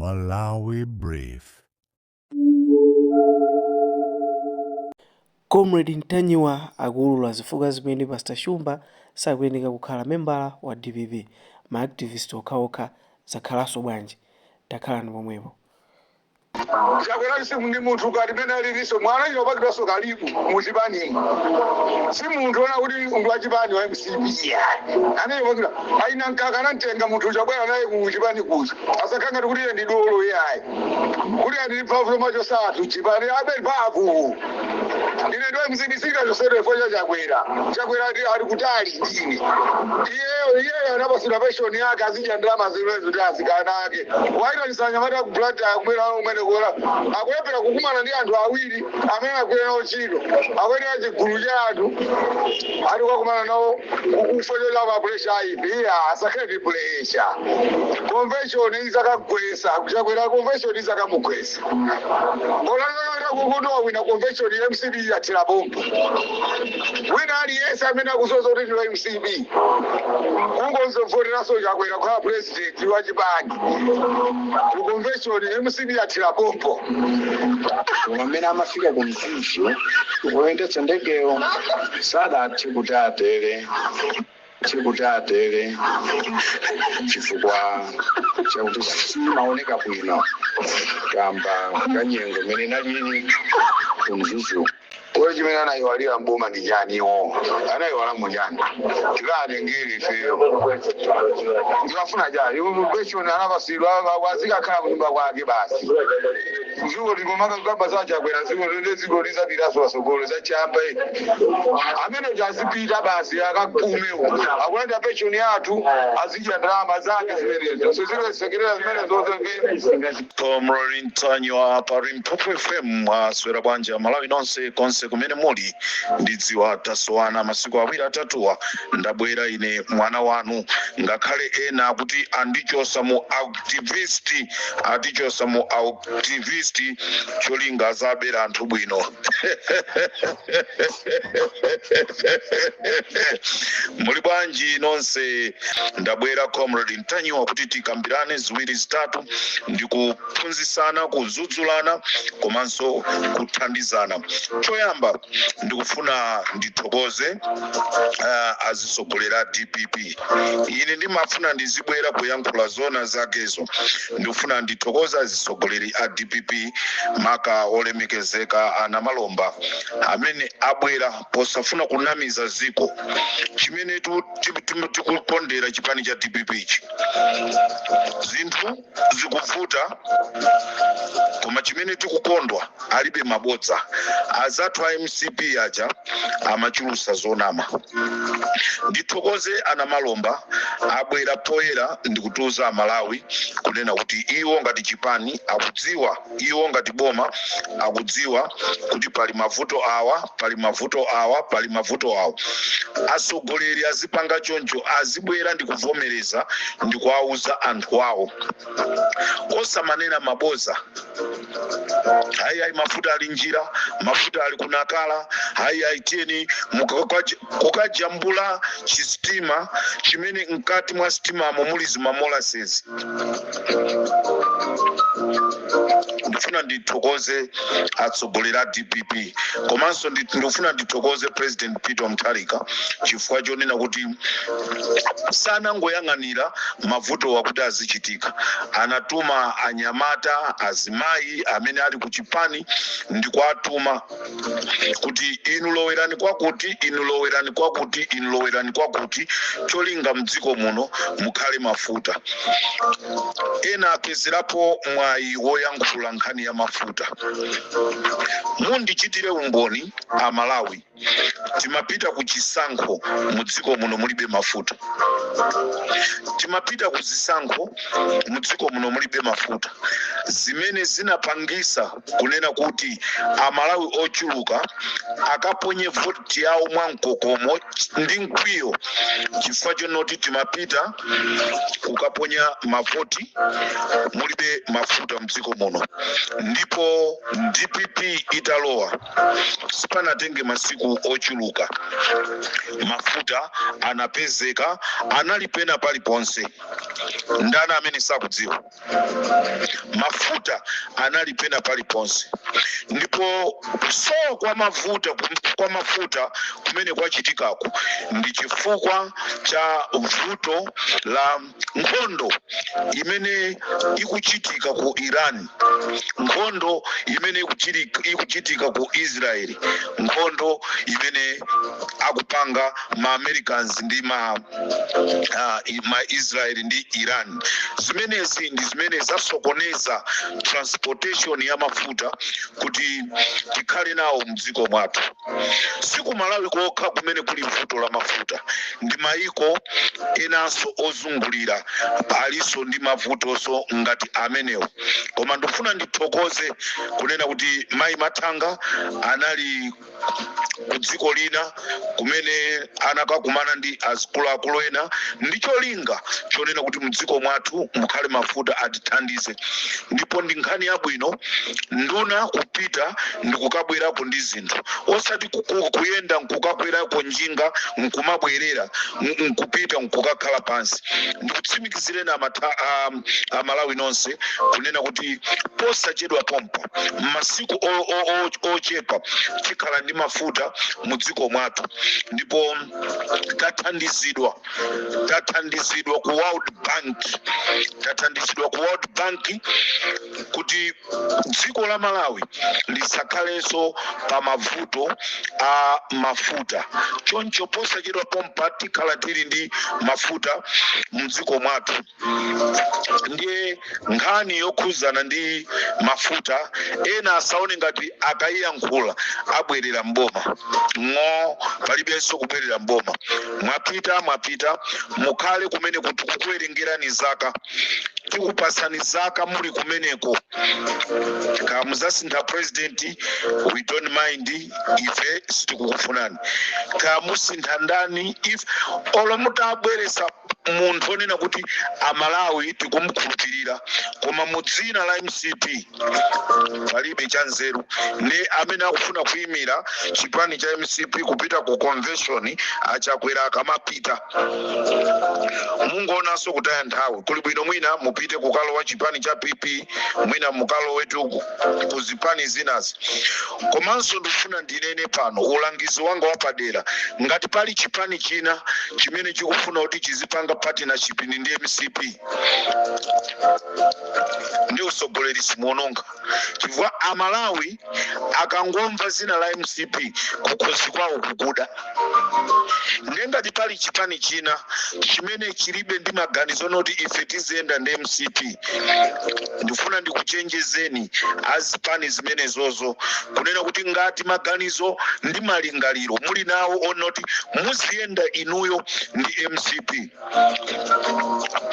Malawi Brief. Comrade Ntanyiwa akuulula zifukwa zimene Pastor Shumba sakuyeneka kukhala membala wa dpp. Ma activist okhaokha zakhalaso bwanji? Takhalani pomwepo. Chakwera si ndi munthu ngati mene aliliso mwana ino pakidwaso kalibu muchipanimu si munthu ona kuti ndi wachipani wa mcp amene pakidwa aina mkaka anamtenga munthu chabwera naye ku chipani kuja asakhala ngati kuti iye ndi dolo yayi kuti ali mphamvu zomachosa anthu chipani abe mphamvu ine ndi mcp sikachosedwa ifo cha chakwera chakwera ali kutali ndine iyeyo iyeyo anapasidwa pension yake azidya ndalama zimenezo ndi azikana ake waitanisa anyamata ku Blantyre kumene kumene kola akulephera kukumana ndi anthu awiri amene agwira nawo ntchito akuyenera chigulu cha anthu ati kukakumana nawo kukufa chocha pa pressure ayipi iya asakhale ndi pressure convention izakagwesa chakwera convention izakamugwesa olalolera kukuti wawina convention ya mcp yathera pompo wina aliyense amene akuzoza kuti ndi wa mcp kungozovoteranso chakwera kukhala president wa chipani ku convention mcp yathera pompo Koma mmene amafika ku Mzuzu, woyendetsa ndegeyo sadathe kuti atere kuti atere chifukwa chakuti simaoneka bwino kamba ka nyengo imene inalili ku Mzuzu. Kodi chimene anayiwalira mboma ndi chani iwo anayiwala muchani tikatengere ifeyo ndikafuna chani pension anapasidwa azikakhala kunyumba kwake basi dziko likomaka zachakwera dziko lende dziko lizapitaso pasogolo zachamba amene azipita basi akapume akulanda pension yathu azidya ndalama zake zimenezo sizilesekerera zimenezo Comrade Ntanyiwa pa Limpopo FM mwaswera bwanji Malawi nonse konse kumene muli ndidziwa tasowana masiku awiri atatuwa ndabwera ine mwana wanu ngakhale ena akuti andichosa mu activist atichosa mu activist cholinga azabera anthu bwino muli bwanji nonse ndabwera comrade ntanyiwa kuti tikambirane ziwiri zitatu ndi kuphunzisana kudzudzulana komanso kuthandizana choyamba ndikufuna ndithokoze azitsogoleri a dpp ine ndimafuna ndizibwera kuyankhula zona zakezo ndikufuna ndithokoze azitsogoleri a dpp maka olemekezeka a Namalomba amene abwera posafuna kunamiza ziko chimene tikukondera chipani cha dpp chi zinthu zikuvuta koma chimene tikukondwa alibe mabodza azathu a mcp aja amachulusa zonama ndithokoze a Namalomba abwera poyera ndikutiuza amalawi kunena kuti iwo ngati chipani akudziwa iwo ngati boma akudziwa kuti pali mavuto awa pali mavuto awa pali mavuto awa atsogoleri azipanga choncho azibwera ndikuvomereza ndikuwauza anthu awo osamanena maboza hayi hayi mafuta ali njira mafuta ali kunakala hayi hayi tiyeni kukajambula chisitima chimene mkati mwa sitimamo muli zimamolases ndifuna ndithokoze atsogoleri a dpp komanso ndifuna ndithokoze president peter mutharika chifukwa chonena kuti sanangoyang'anira mavutowa kuti azichitika anatuma anyamata azimayi amene ali ku chipani ndikuwatuma kuti inu lowerani kwakuti inu lowerani kwakuti inu lowerani kwakuti cholinga mdziko muno mukhale mafuta ena apezerapo mwayi woyankhula nkhani ya mafuta mundichitire umboni amalawi timapita ku chisankho mu dziko muno mulibe mafuta timapita ku zisankho mu dziko muno mulibe mafuta zimene zinapangisa kunena kuti amalawi ochuluka akaponye voti yawo mwamkokomo ndi mkwiyo chifukwa chonoti timapita kukaponya mavoti mulibe mafuta mdziko muno ndipo dpp italowa sipanatenge masiku ochuluka mafuta anapezeka. Anali pena paliponse. Ndani amene sakudziwa? Mafuta anali pena paliponse. Ndipo kusowa kwa mafuta kumene kwachitikako ndi chifukwa cha vuto la nkhondo imene ikuchitika ku Iran, nkhondo imene ikuchitika ku Israeli, nkhondo imene akupanga ma Americans ndi ma Israeli ndi Iran. Zimenezi ndi zimene zasokoneza transportation ya mafuta kuti tikhale nawo mdziko mwathu. Siku Malawi kokha kumene kuli vuto la mafuta, ndi mayiko enanso ozungulira alinso ndi mavutonso ngati amenewo. Koma ndifuna ndithokoze kunena kuti Mayi Mathanga anali ku dziko lina kumene anakakumana ndi azikuluakulu ena ndi cholinga chonena kuti mdziko mwathu mukhale mafuta, atithandize. Ndipo ndi nkhani yabwino nduna kupita ndi kukabwerako ndi zinthu, osati kuyenda nkukakwerako njinga, nkumabwerera, nkupita nkukakhala pansi. Ndikutsimikizireni Amalawi nonse kunena kuti posachedwa pompa, m'masiku ochepa, tikhala ndi mafuta mu dziko mwathu. Ndipo tathandizidwa ku World Bank, tathandizidwa ku World Bank kuti dziko la Malawi lisakhalenso pa mavuto a mafuta. Choncho posachedwa pompa tikhala tili ndi mafuta mdziko mwathu. Ndiye nkhani yokhuzana ndi mafuta, ena asaone ngati akayiyankhula abwerera mboma. Ng'o, palibenso kubwerera mboma. Mwapita, mwapita, mukhale kumene kuti kukuwerengerani zaka, tikupasani zaka muli kumeneko. Kaya muzasintha president, we don't mind, ife sitikukufunani. Kaya musintha ndani, if olo mutabweresa munthu onena kuti Amalawi tikumukhulupirira, koma mu dzina la MCP palibe cha nzeru. Ndi amene akufuna kuyimira chipani cha MCP kupita ku convention, Achakwera akamapita, mungoonanso kutaya nthawi. Kuli bwino mwina mupite kukalowa chipani cha PP, mwina mukalowetu ku zipani zinazi. Komanso ndifuna ndinene pano ulangizi wanga wapadera: ngati pali chipani china chimene chikufuna kuti chizipanga partnership ndi MCP, ndi usogoleri simuononga, chifukwa Amalawi akangomva zina la MCP, kukhosi kwawo kukuda. Ndengati pali chipani china chimene chilibe ndi maganizo noti ife tiziyenda ndi MCP, ndifuna ndikuchenjezeni azipani zimenezozo kunena kuti ngati maganizo ndi malingaliro muli nawo onoti muziyenda inuyo ndi MCP,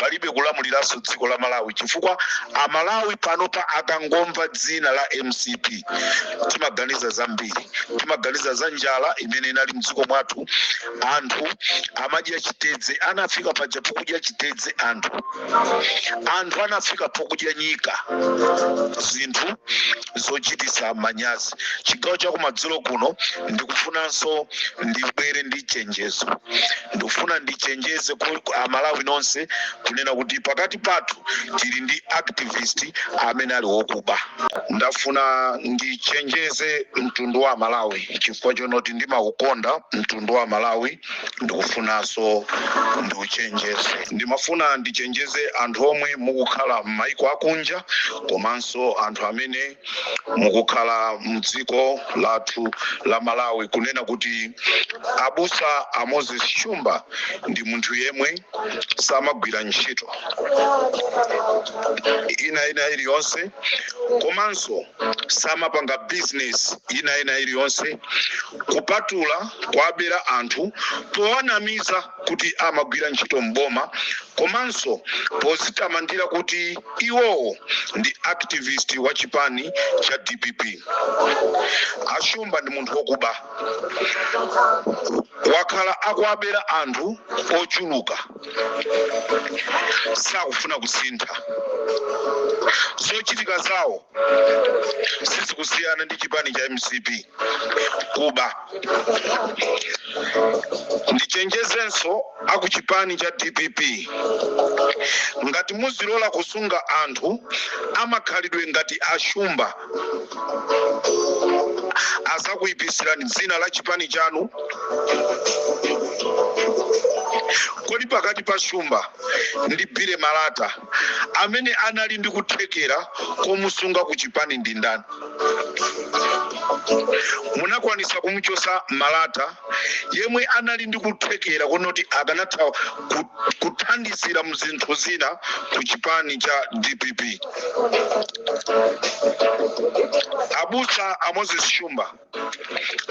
palibe kulamuliranso dziko la Malawi, chifukwa Amalawi panopa akangomva dzina la MCP timaganiza zambiri. Timaganiza za njala imene inali mdziko mwathu, anthu amadya chitedze, anafika paja pokudya chitedze anthu, anthu anafika pokudya nyika, zinthu zochitisa manyazi. Chigawo chakumadzulo kuno ndikufunanso ndibwere ndi chenjezo. Ndikufuna ndichenjeze ku Amalawi nonse kunena kuti pakati pathu tili ndi activist amene ali wokuba. Ndafuna ndichenjeze mtundu wa Malawi chifukwa chonoti ndimaukonda mtundu wa Malawi. Ndikufunanso ndiuchenjeze. Ndimafuna ndichenjeze anthu omwe mukukhala m'maiko akunja komanso anthu amene mukukhala mdziko lathu la Malawi kunena kuti abusa a Moses Shumba ndi munthu yemwe samagwira ntchito ina ina iliyonse, komanso samapanga business ina ina iliyonse kupatula kuabera anthu powanamiza kuti amagwira ntchito mboma, komanso pozitamandira kuti iwowo ndi activist wa chipani cha DPP. Ashumba ndi munthu wokuba, wakhala akuabera anthu ochuluka, sakufuna kusintha. Zochitika zawo sizikusiyana ndi chipani cha MCP, kuba. Ndichenjezenso Akuchipani cha DPP, ngati muzilola kusunga anthu amakhalidwe ngati Ashumba, azakuyipisirani dzina la chipani chanu. Kodi pakati pa Shumba ndi Bile Malata, amene anali ndi kuthekera komusunga ku chipani ndi ndani? Munakwanisa kumuchosa Malata, yemwe anali ndi kuthekera kunoti akanatha kuthandizira mzinthu zina ku chipani cha DPP. Abusa a Moses Shumba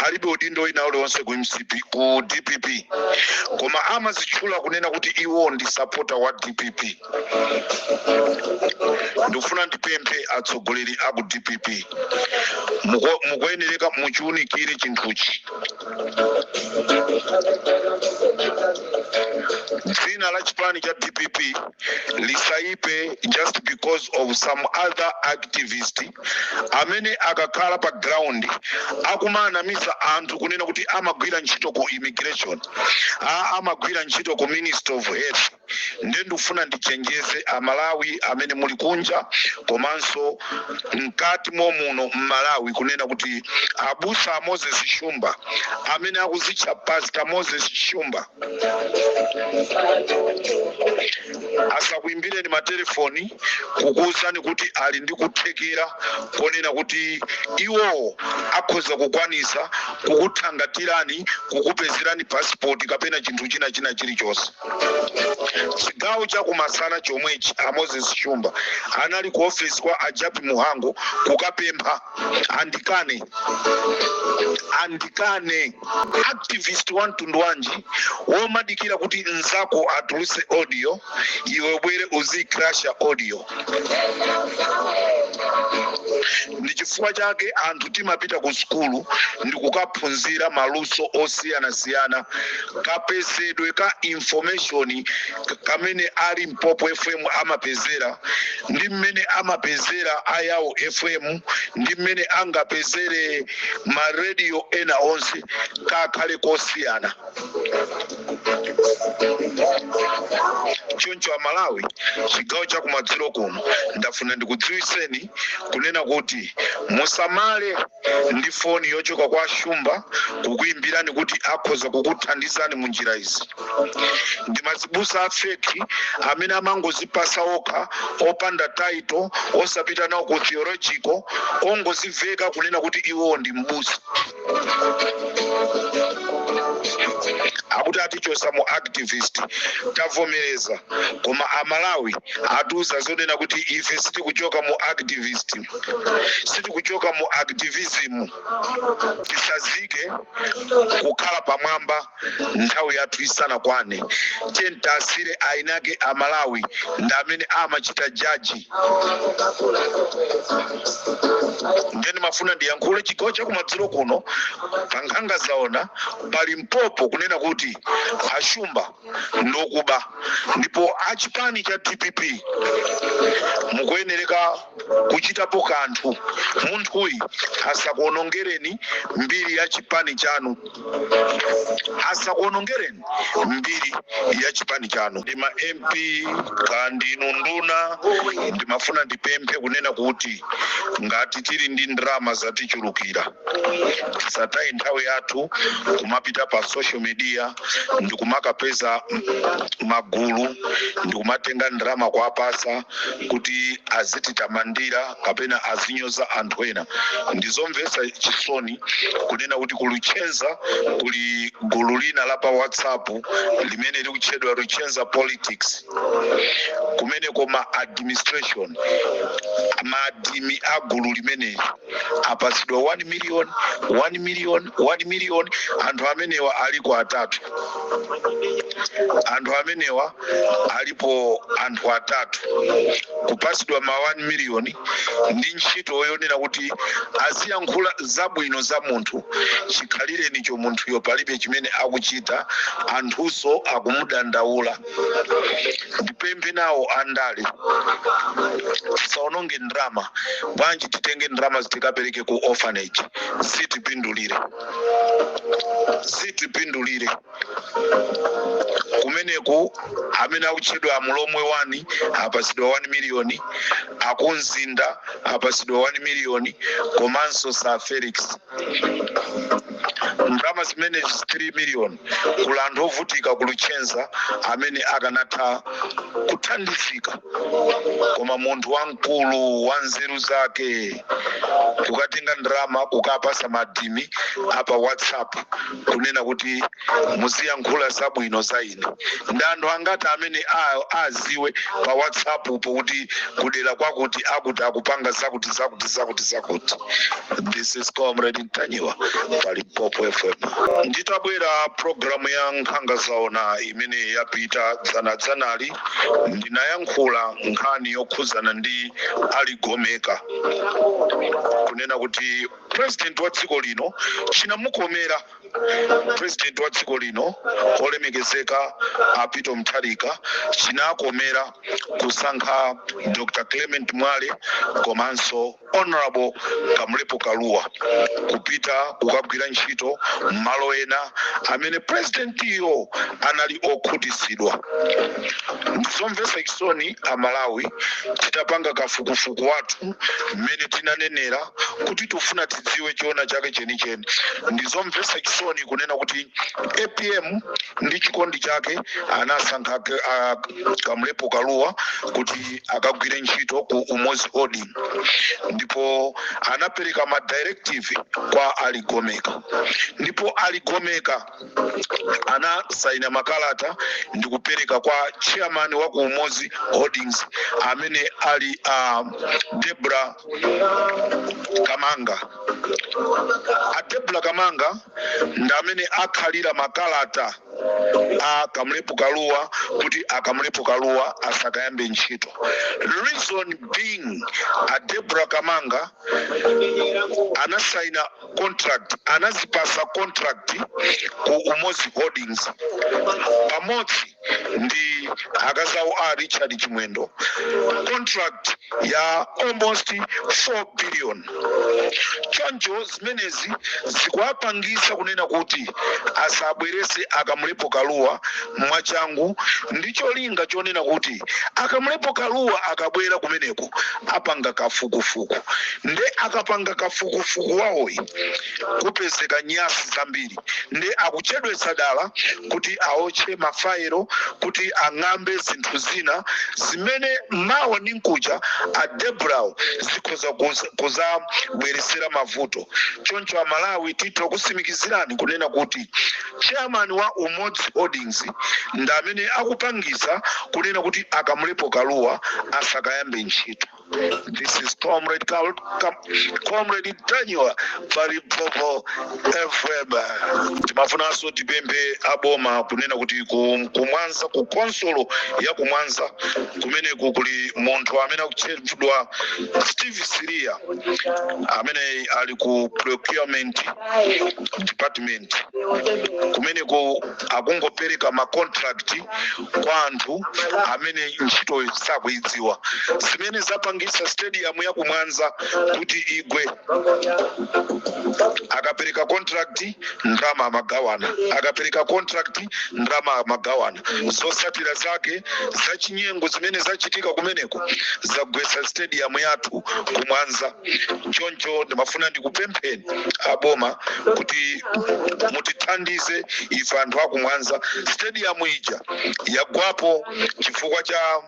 alibe udindo wina uliwonse ku MCP, ku DPP, koma amazitchula kunena kuti iwo ndi supporter wa DPP. Ndikufuna ndipemphe atsogoleri aku DPP, mukuyenereka muchiunikire chinthuchi. Dzina la chipani cha DPP lisaipe just because of some other activist amene akakhala pa ground akumanamiza anthu kunena kuti amagwira ntchito ku immigration, amagwira ntchito ku Ministry of Health. Ndiye ndikufuna ndichenjeze Amalawi amene muli kunja komanso mkati momuno mMalawi kunena kuti abusa a Moses Shumba, amene akuzitcha Pastor Moses Shumba, asakuimbireni matelefoni kukuwuzani kuti ali ndi kuthekera konena kuti iwowo akhoza kukwanisa kukuthangatirani, kukupezerani passport kapena chinthu china chilichonse. Chigawo chakumasana chomwechi, a Moses Shumba anali ku ofesi kwa Ajapi Muhango kukapempha andikane. Andikane activist wa mtundu wanji womadikira kuti nzako atuluse audio, iwe bwere uzikrasha audio? Ndi chifukwa chake anthu timapita ku sukulu ndi kukaphunzira maluso osiyanasiyana, kapezedwe ka information kamene ali Mpopo FM amapezera, ndi mmene amapezera Ayawo FM, ndi mmene angapezere maradio ena onse, kakhale kosiyana. Choncho Amalawi, chigawo cha kumadzulo kuno ndafuna ndikudziwiseni kunena kuti musamale ndi foni yochoka kwa Shumba kukuimbirani kuti akhoza kukuthandizani mu njira izi. Ndi mazibusa a fake amene amangozipasa okha, opanda title, osapita nawo ku theological, ongoziveka kunena kuti iwo ndi mbusa. Akuti atichosa mu activist, tavomereza, koma Amalawi atiuza zonena kuti ife sitikuchoka mu activist, sitikuchoka mu activism. Tisazike kukhala pamwamba nthawi yathu isanakwane. Tentasire ainake Amalawi ndi amene amachita jaji. Ndiye ndimafuna ndiyankhule chigawo chakumadzulo kuno pa Nkhanga Zaona pali Mpopo kunena kuti Ashumba ndokuba, ndipo achipani cha DPP mukuyenereka kuchitapo kanthu. Munthuyi asakuonongereni mbiri ya chipani chanu, asakuonongereni mbiri ya chipani chanu. Ndi ma MP kandinu nduna, ndimafuna ndipemphe kunena kuti ngati tili ndi ndalama zatichulukira, tisataye nthawi yathu kumapita pa social media ndikumakapeza magulu ndikumatenga ndalama kuwapasa kuti azititamandira kapena azinyoza anthu ena. Ndizomvetsa chisoni kunena kuti ku Luchenza kuli gulu lina la pa WhatsApp limene likutchedwa Luchenza Politics, kumeneko ma administration, maadimi a gulu limeneli apasidwa 1 million, 1 million, 1 million. Anthu amenewa aliko atatu, anthu amenewa alipo anthu atatu kupasidwa ma 1 million ndi ntchito yonena kuti aziyankhula zabwino za munthu. Chikhalirenicho munthuyo palibe chimene akuchita, anthunso akumudandaula. Ndipemphe nawo andale, tisaononge ndrama. Bwanji titenge ndrama tikapereke ku orphanage? Zitipindulire, zitipindulire. Kumeneku amene akutchedwa Amulomwe 1 apasidwa 1 miliyoni, akumzinda apasidwa 1 miliyoni, komanso Sir Felix. Ndalama zimenezi 3 million kula anthu ovutika ku Luchenza amene akanatha kuthandizika, koma munthu wamkulu wa nzeru zake kukatenga ndalama kukapasa madimi apa WhatsApp kunena kuti muziyankhula zabwino za ine. Ndi anthu angati amene aziwe pa WhatsApp po kuti kudera kwakuti akuti akupanga zakuti zakuti zakuti zakuti? This is Comrade Ntanyiwa pa Limpopo FM. Nditabwera programu ya Nkhanga Zaona imene yapita dzanadzanali, ndinayankhula nkhani yokhuzana ndi Aligomeka, kunena kuti president wa dziko lino chinamukomera, president wa dziko lino olemekezeka a Peter Mutharika chinakomera kusankha Dr Clement Mwale komanso Honorable Kamlepo Kalua kupita kukagwira ntchito malo ena amene presidentiyo anali okhutisidwa. Ndizomvetsa chisoni Amalawi, titapanga kafukufuku wathu mmene tinanenera kuti tifuna tidziwe chiona chake chenicheni, ndizomvetsa chisoni kunena kuti APM ndi chikondi chake anasankha Kamlepo Kalua kuti akagwire ntchito ku Umozi Holding, ndipo anapereka ma directive kwa Aligomeka, ndipo Aligomeka anasaina makalata ndi kupereka kwa chairman wa ku Umozi Holdings amene ali Debra Kamanga. A Debra Kamanga ndi amene akhalira makalata a Kamlepo Kalua kuti aKamlepo Kalua asakayambe ntchito. Reason being, a Debra Kamanga anasaina contract, anazipasa contract ku Umozi Holdings pamodzi ndi akazawo a Richard Chimwendo, contract ya almost 4 billion. Choncho zimenezi zikuwapangisa kunena kuti asabwerese aKamlepo Kalua mwachangu, ndi cholinga chonena kuti aKamlepo Kalua akabwera kumeneko apanga kafukufuku, nde akapanga kafukufuku wawoyi kupezeka nyasi zambiri, nde akuchedwetsa dala kuti aotche mafairo, kuti ang'ambe zinthu zina zimene mawa ndi nkucha a Debrawo zikhoza kuzabweresera mavuto. Choncho Amalawi, titha kusimikizirani kunena kuti chairman wa Umodzi Holdings ndi amene akupangisa kunena kuti aKamlepo Kalua asakayambe ntchito. This is Comrade Comrade Daniel pa Limpopo FM. Timafunanso tipemphe aboma kunena kuti kumwanza, ku konsolo ya kumwanza kumeneku kuli munthu amene akutchedwa Steve Siria amene ali ku procurement department kumeneko. Akungopereka ma contract kwa anthu amene ntchito sakuidziwa, zimene zapangisa stadium ya kumwanza kuti igwe. Akapereka contract, ndalama amagawana. Akapereka contract, ndalama amagawana. Zosatira zake zachinyengo zimene zachitika kumeneko zagwetsa stadium yathu kumwanza. Choncho ndimafuna ndikupempheni aboma kuti mutithandize ife anthu akumwanza. Stadium ija yagwapo chifukwa cha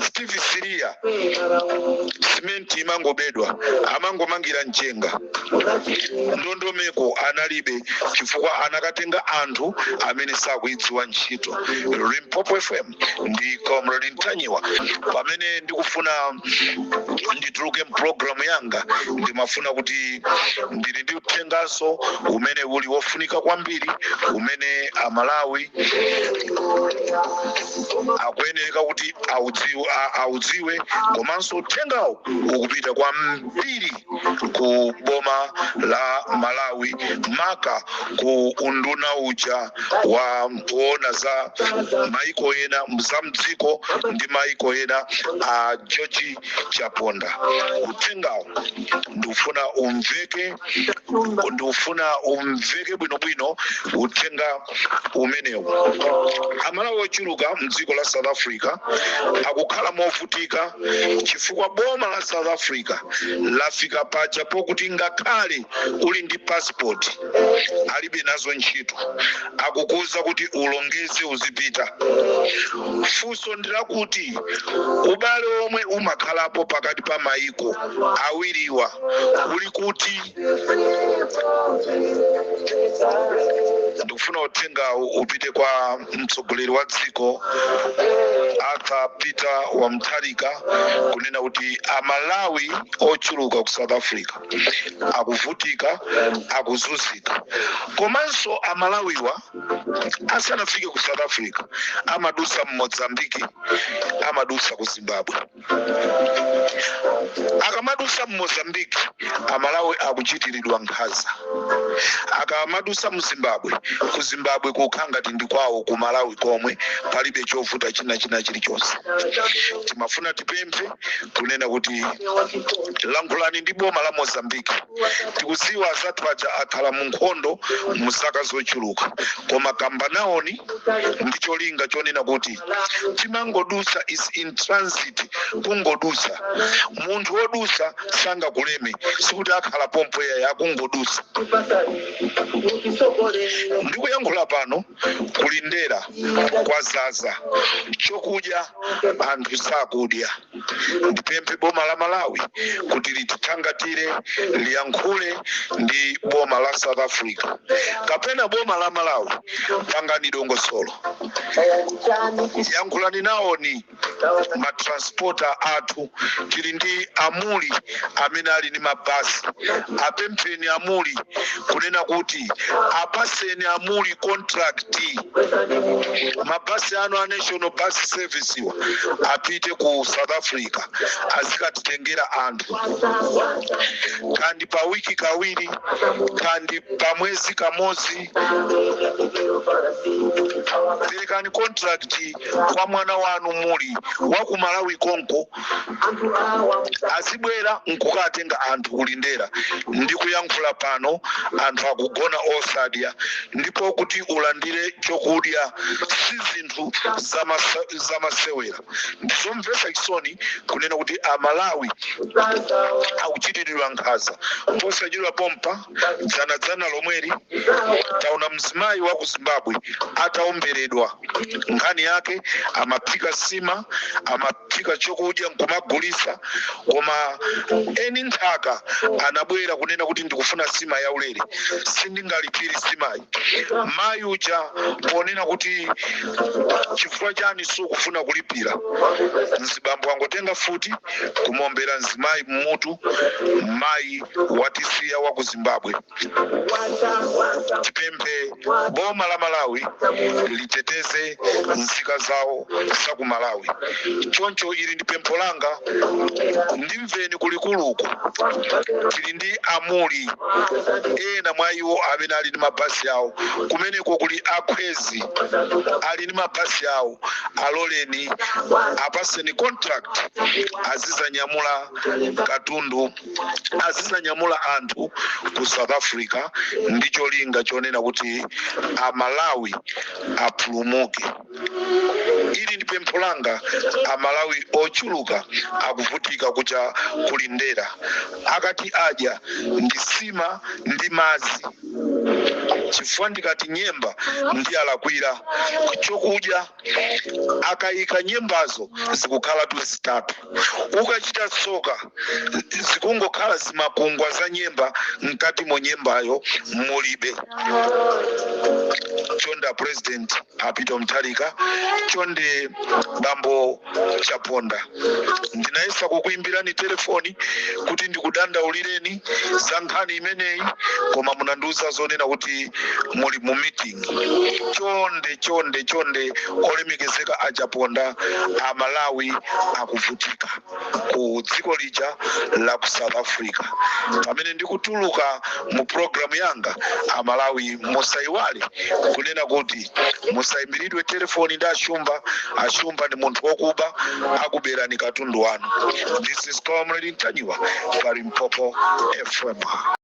Steve Siria. Simenti imangobedwa, amangomangira mchenga, ndondomeko analibe chifukwa anakatenga anthu amene sakuidziwa ntchito. Limpopo FM ndi Comrade Ntanyiwa. Pamene ndikufuna ndituluke mpulogalamu yanga, ndimafuna kuti ndili ndi uthenganso umene uli wofunika kwambiri, umene Amalawi akuyenereka kuti audziwe, komanso uthengawo ukupita kwambiri ku boma la Malawi, maka ku unduna uja wa kuona za maiko ena, za mdziko ndi maiko ena, a George Chaponda. Uthengawo ndikufuna umveke, ndikufuna umveke bwinobwino uthenga umenewu. Amalawi ochuluka mdziko la South Africa akukhala movutika chifukwa boma la South Africa lafika paja pokuti ngakhale uli ndi passport alibe nazo ntchito, akukuza kuti ulongeze uzipita. Funso ndilakuti ubale omwe umakhalapo pakati pa maiko awiriwa uli kuti? Ndikufuna uthengawu upite kwa mtsogoleri wa dziko Arthur Peter wa Mutharika, kunena kuti Amalawi ochuluka ku South Africa akuvutika, akuzunzika. Komanso Amalawiwa asanafike ku South Africa amadusa mu Mozambique, amadusa ku Zimbabwe. Akamadusa mu Mozambique, Amalawi akuchitiridwa nkhanza. Akamadusa mu Zimbabwe, ku Zimbabwe kukhala ngati ndi kwawo ku Malawi komwe, palibe chovuta china chilichonse. Timafuna tipemphe kunena kuti lankhulani ndi boma la Mozambique. Tikudziwa azathu aja akhala mu nkhondo mu zaka zochuluka, koma kamba naoni ndi cholinga chonena kuti timangodusa, is in transit, kungodusa. Munthu wodusa sangakuleme, sikuti akhala pompo yayi, akungodusa. Ndikuyankhula pano kulindera kwazaza chokudya, anthu sakudya. Ndipemphe boma la Malawi kuti litithangatire, liyankhule ndi boma la South Africa kapena boma la Malawi, pangani dongosolo, yankhulani nawoni matransporter athu. Tili ndi amuli amene ali ndi mabasi, apempheni amuli kunena kuti apaseni amuli contract, mabasi anu a National Bus Service wa apite ku South Africa azikatitengera anthu, kandi pa wiki kawiri, kandi pa mwezi kamodzi. Perekani contract kwa mwana wanu muli wa ku Malawi konko, azibwera nkukatenga anthu kulindera. Ndikuyankhula pano anthu akugona osadya, ndipo kuti ulandire chokudya si zinthu zamasewera. Ndizomvetsa chisoni kunena kuti Amalawi akuchitiridwa nkhanza. Posachedwa pompa, dzanadzana lomweri, taona mzimayi wa ku Zimbabwe ataomberedwa. Nkhani yake amaphika sima, amaphika chokudya nkumagulisa, koma eni nthaka anabwera kunena kuti ndikufuna sima yaulere, sindingalipire simayi. Mayi uja ponena kuti chifukwa chani sukufuna kulipira, mzibambo angotenga futi kumombera mzimayi mmutu, mayi watisiya wa ku Zimbabwe. Tipemphe boma la Malawi liteteze nzika zawo za ku Malawi. Choncho ili ndi pempho langa, ndimveni kulikuluku. Tili ndi amuli ena mwa iwo amene ali ndi mabasi awo kumeneko, kuli akhwezi ali ndi mabasi awo, aloleni, apaseni contract, azizanyamula katundu, azizanyamula anthu ku South Africa, ndi cholinga chonena kuti Amalawi apulumuke. Ili ndi pempho langa. Amalawi ochuluka akuvutika kucha kulindera, akati adya ndi sima ndi madzi, chifukwa ndikati nyemba ndi alakwira chokudya, akayika nyembazo zikukhala tu zitatu, ukachita tsoka zikungokhala zimakungwa za nyemba, mkati mo nyembayo mulibe. Chonde President a Peter Mutharika, chonde Bambo Chaponda, ndinayesa kukuimbirani telefoni kuti ndikudandaulireni za nkhani imeneyi, koma munandiuza zonena kuti Muli mu meeting. Chonde, chonde, chonde, olemekezeka Achaponda, Amalawi akuvutika ku dziko lija la ku South Africa. Pamene ndikutuluka mu programu yanga, Amalawi, musayiwale kunena kuti musayimbiridwe telefoni ndi Ashumba. Ashumba ndi munthu wokuba, akuberani katundu wanu. This is Comrade Ntanyiwa pa Limpopo FM.